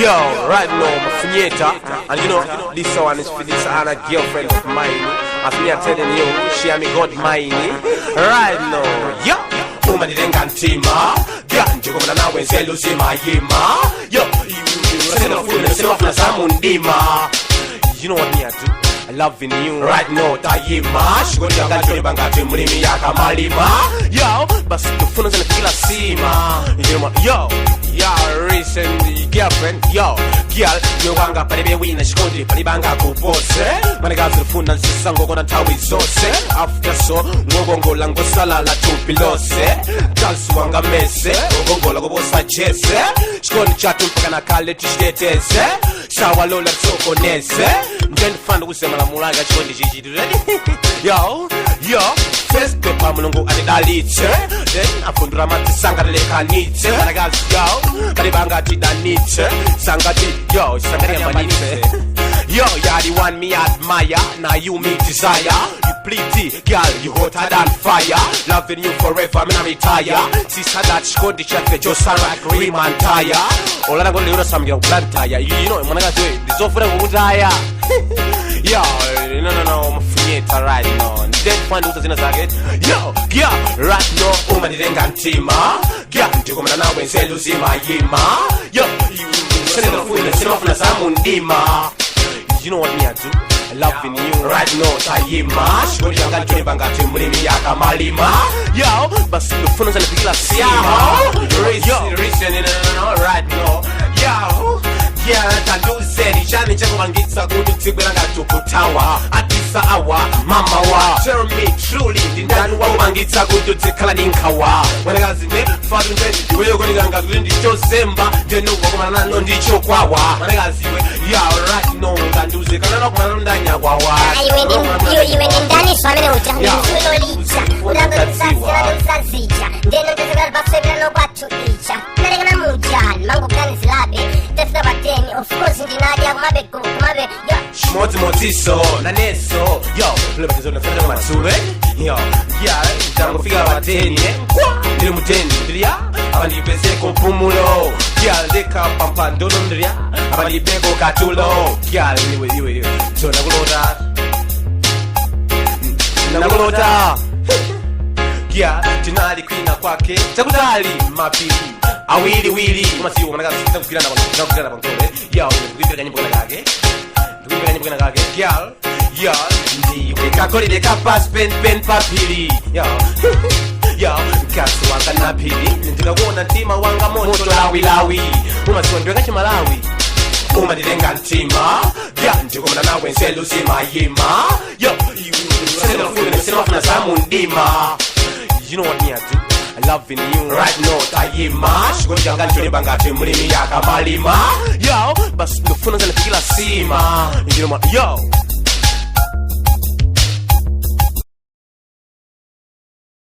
Yo, right now, Mafunyeta, and you know, this one is for this other girlfriend of mine. As me are telling you, she and me got mine. Right now, yo, umandilenga mtima, njikumana nawe nzelu zimayima. Yo, sinofuna zamundima. You know what me I do? I loving you right now, tayima shikondiyangacholiba ngati mlimi yakamalima. Yo, basi tufuna zana kila sima. You know what? Yo, yo, recent girlfriend, yo, girl, yowanga palibe wina shikondi palibanga kupose. Manekazi lufuna nsisangokona nthawi zonse. After so, ngokongola ngosalala tupilose. Girls wanga mese, ngokongola kubosa jese. Shikondi chathu mpaka nakale tishiteteze. Sawalola tsokoneze. Ndendifanda kusemala mulanga chikondi chichitu. Yo, yo, first paper mulungu atidalitse. Then afundura mati sangatilekanitse. Manakazi yo, kalibanga tidanitse. Sangati, yo, sangati yambanitse. Yo, you're the one me admire, now you me desire. You pretty, girl, you hotter than fire. Loving you forever, me not retire. Sister that shikondi chafe just like rim and tire. Olana ngoli ura samgira kulantaya. You know, mwanakazi we, ndizofuna kukutaya. Yo, no, no, no, mafunyeta right now. Then find out zina zake. Yo, yeah, right now, umandilenga mtima. Yeah, ndikumana nawe nzelu zimayima. Yo, sinofuna zamundima. You know what me I do? I loving you right now, tayima shikondi ngati mlimi yakamalima. Yo, basi ndifuna zanifikila sima. Yo, listen, no, no, no, right now. Yo, yeah, tanduzeni chani chakupangitsa kuti tsikwera ngatukutawa atisa awa mama wa. Tell me truly, ndindani wakupangitsa kuti utsikhala ndi nkhawa? Mwanakazi nde fatu nde iweyo konikanga kuti ndichozemba ndenuwakumana nano ndichokwawa. Mwanakazi iwe, yeah, right now, ndandiuze kana nakumana ndanyakwawa. Iwe ndi ndani amene uja ndinolija udangotisasira ndeno ndizikalipasobirano kwathu icha nalekana mujani mangoganizilabe tafika pateni. Of course ndinadya kumabe kumabe yo. Chimodzimodziso naneso, yo, lebatizonafika madzulo, yo, ya ndangofika pateni, ndili muteni ndilya apa ndipezeko mpumulo ya ndekha pampandono ndilya apa ndipeko katulo ya iwe iwe iwe so nakulota nakulota ya tinali kwina kwake chakutali mapiri awiliwili kumasiku ndakugwirana pankole ya ndikuimbira kanyimbo kena kake, ndikuimbira kanyimbo kena kake, girl, ya ndiwe kakolile kapasi pen papili ya ya mkazi wanga naphili ndikakuona mtima wanga moto lawilawi umasiwa ndiwe kachimalawi umandilenga mtima ya ndikumana nawe nzelu zimayima. Yo, sinofuna zamundima. You know what me I do? I loving you right now, tayima shikondi changa ndicholimba ngati mlimi yakamalima. Yo, basi ndifuna zanifikila sima. You know what? Yo.